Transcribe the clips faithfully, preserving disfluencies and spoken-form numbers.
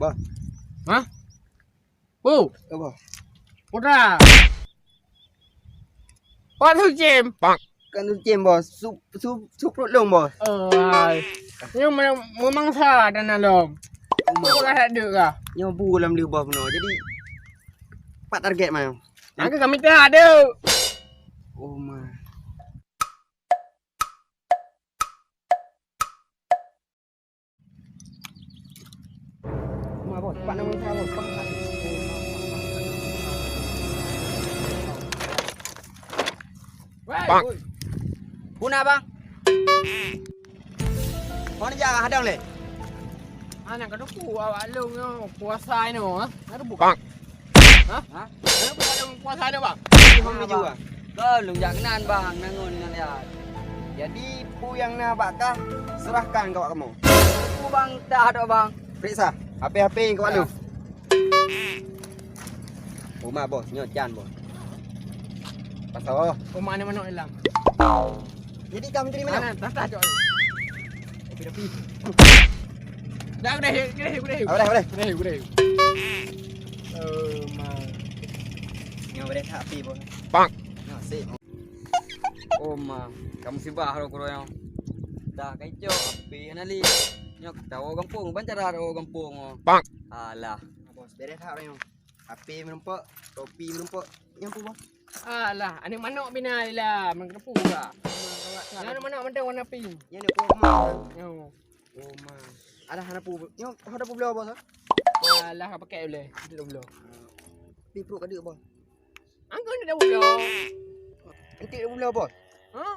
Bos. Hah? Oh. Apa? Putra. Apa tu, Cim? Pak. Kan tu, Cim, bos. Su, su, su perut lông, bos. Oh, hai. Nyoe me-, memangsa dan alom. Apa kah tak dek kah? Nyoe bu lam leuh, bos, meunoe. Jadi, pat target mah. Angka kami tak ada. Oh, ma. Bang. Bang. Bang. Mana jaga hadang le? Anak kena ku awak long nyo puasa ino, ha? Ada buka? Bang. Ha? Ha? Ada buka ada puasa ada, Bang? Bang, bang. Kau lôn jak keunan, Bang, nangon ngon lihat. Jadi, peue nyang na bak kah, serahkan keu awak kamoe. Peue, Bang, tak ada, Bang. Periksa H P-H P keu awak lôn. Uma, bos, nyoe can, bos. Pasal, oh. Uma ni manok ilang. Jadi, kamu terima. Mana? Tah, tah, cok. Tapi, tapi. Dah, udah, udah, udah. Udah, udah. Udah, udah. Oh, ma. Nyoe boleh tak api, bos? Pak. Nyoe, sip. Oh, ma. Kamu sibah, ro, kuro, nyoe. Dah, kai cok, api, hana li. Nyoe, kita, oh, gampông. Ban cara, oh, gampông, oh. Pak. Alah. Bos, beres tak, ro, nyoe? Api meureumpok, topi meureumpok. Nyang peue, bos? Alah, aneuk manok bina lila, meukeureupu ka. Nyang manok mantong warna pink. Nyang ni peue, ma? Nyoe. Oh, ma. Alah, hana peue. Nyoe, hana peue bloe, bos, ha? Alah, ka pakai uleh. Itu dah bloe. Tapi pruet ka deuk, bos. Angkon dah bloe. Enti dah bloe, bos. Ha?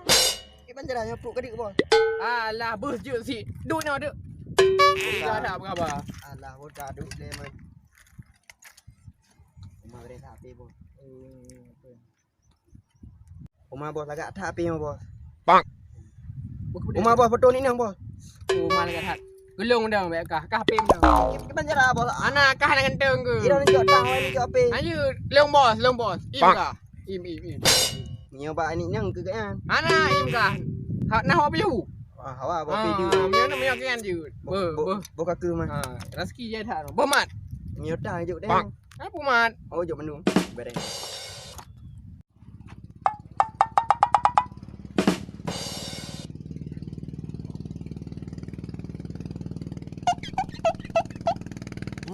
Iban jalan nyoe pruet ka deuk, bos. Alah, beuh jeuet sit. Duek nyoe, deuk. Tiga dah berapa? Alah, bos, dah duek lé, man. Uma beres api, bos. Uma, bos, lagak that api nyoe, bos. Pak. Uma, bos, foto ni nang, bos. Uma lagak that. Gelong dong, bek kah. Kah api dong. Kiban cara, bos. Ana kah nak ganteng ke? Ira ni jok tang, ni jok api. Ayo, long bos, long bos. Im kah? Im, im, im. Nyoe bak ni nang ke kan? Ana im kah? Ha, nah, api hu. Ah, hawa, bos, api dulu. Mio, mio kan je. Bos, bos, bos kaki mah. Ha, rezeki je that. Bos mat. Nyoe tang juk deh. Apa mat? Oh, juk mandum. Beres.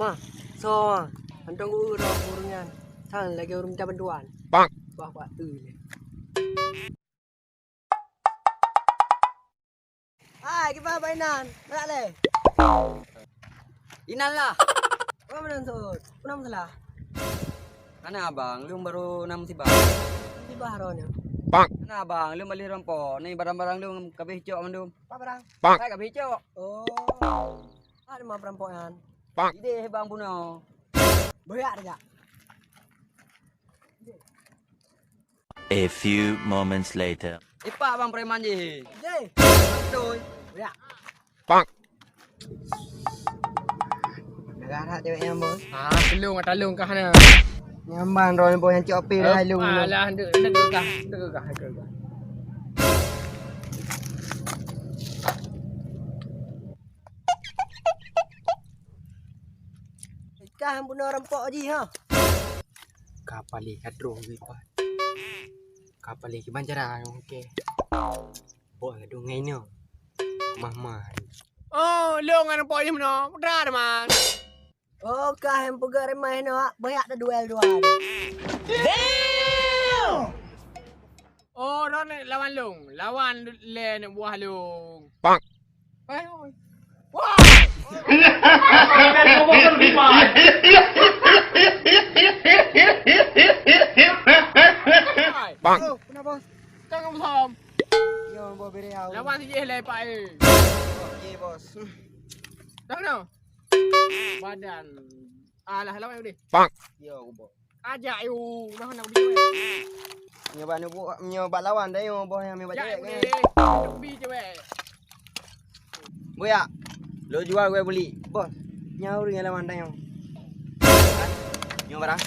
Ma, soe ma? Hantom geu-eu droe ureueng nyan. Sang lagèe ureueng minta bantuan. Pak. Wah, wah, eu lé. Hai, kiban bak inan? Brat lé? Inan lah. Peue meunan seuôt? Peue na masalah? Hana abang, lôn barô na musibah. Musibah droeneuh? Hana abang, lôn bak lheueh rampok. Ni barang-barang lôn kabéh cok mandum. Apa barang? Hai kabéh cok. Oh. Pat teuma peurampok nyan? Idéh bang bunoe. Beuyak tajak. A few moments later. Ipak bang preman jih. Jih. Beutôi. Ya. Pak. Negara cewek yang bos. Ah, telung, telung kah na. Nyaman droe bos yang cok pil hai lung. Alah, dek, dek kah, dek kah, dek kah. Kah bunoe rampok jih ha. Ka paléh ka troh geuh pat. Ka paléh kiban cara nyang oke. Bok ladôm ngai nyoe. Mah-mah. Oh, lôn ngon rampok jih meunoe. Putra teuma. Oh, ka hem peugah remai nyoe, beuyak taduel dua. Damn! Oh, droeneuh lawan lôn. Lawan lé aneuk buah lôn. Pak. Eh, oi. Wah! Pak. Oh, kenapa? Kang Abu Sam. Yo, bos, beri hau. Lawan si Jeh lé, Pak, eh. Oke, bos. Dah kena? Badan. Alah, lawan udah. Pak. Yo, bos. Ajak, yo. Nah, nak ubi cewek. Nyoe bak neubuk, nyoe bak lawan dah, yo, bos, nyang bak cewek, kan? Ubi cewek. Buyak. Lo jual gue beli. Bos, nyawa ureueng nyang lawan dah, yo. Nyoe barang.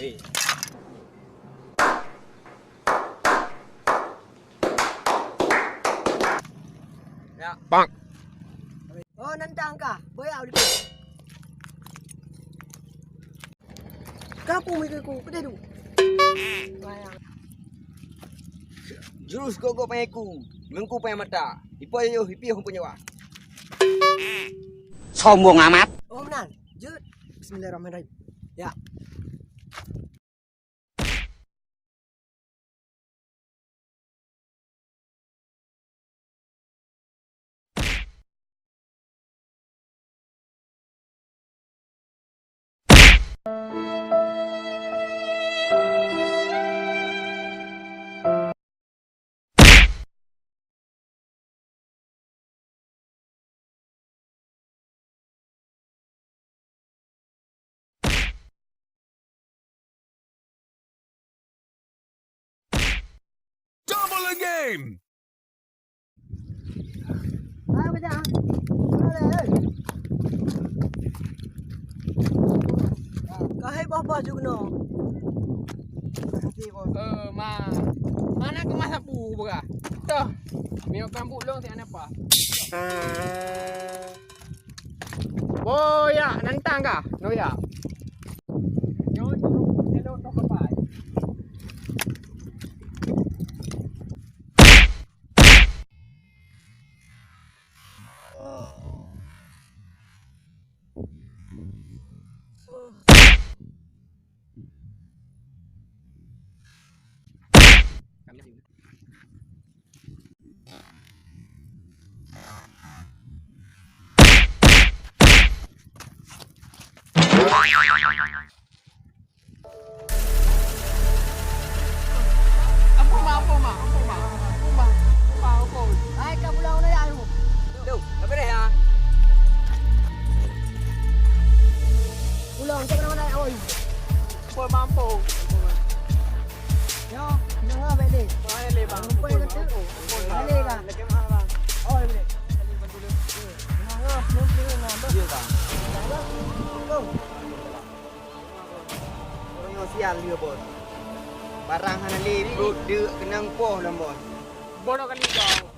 Eh. Ya. Pak. Oh, nantang kah? Boya udah. Kapu meuiku-iku, peudeh du. Jurus gok-gok panyang iku, meungku panyang mata. Ipo yoh, ipiôh peunyawah. Sombong amat. Oh, meunan. Jeuet. Bismillahirrahmanirrahim. Ya. Double the game. Ayo, kejar. Boleh, eh. Kahai boh-boh jugno. Eh, ma. Mana kemas sapu, beuka? Toh. Miyok kambuk long si aneuk pa. Boyak, nantang kah? Noyak. Ampôn, Mak, ampôn, Mak, ampôn, Mak, ampôn, Mak, ampôn, Mak, ampôn. Hai, ka pulang mana ya, Ayu? Duh, tak boleh ya. Pulang, cak mana-mana, oi. Ampôn, Mak, ampôn. Yo, nengah balik. Balik, Bang. Ampôn, ampôn, ampôn. Balik lah. Lagi mahal, Bang. Oi, balik. Nengah, nengah, nengah. Iya, Bang. Bang. Ureueng nyoe sial lé, Bos. Barang hana lé, brok deuk keunong poh lom, Bos. Bodoh kali kau.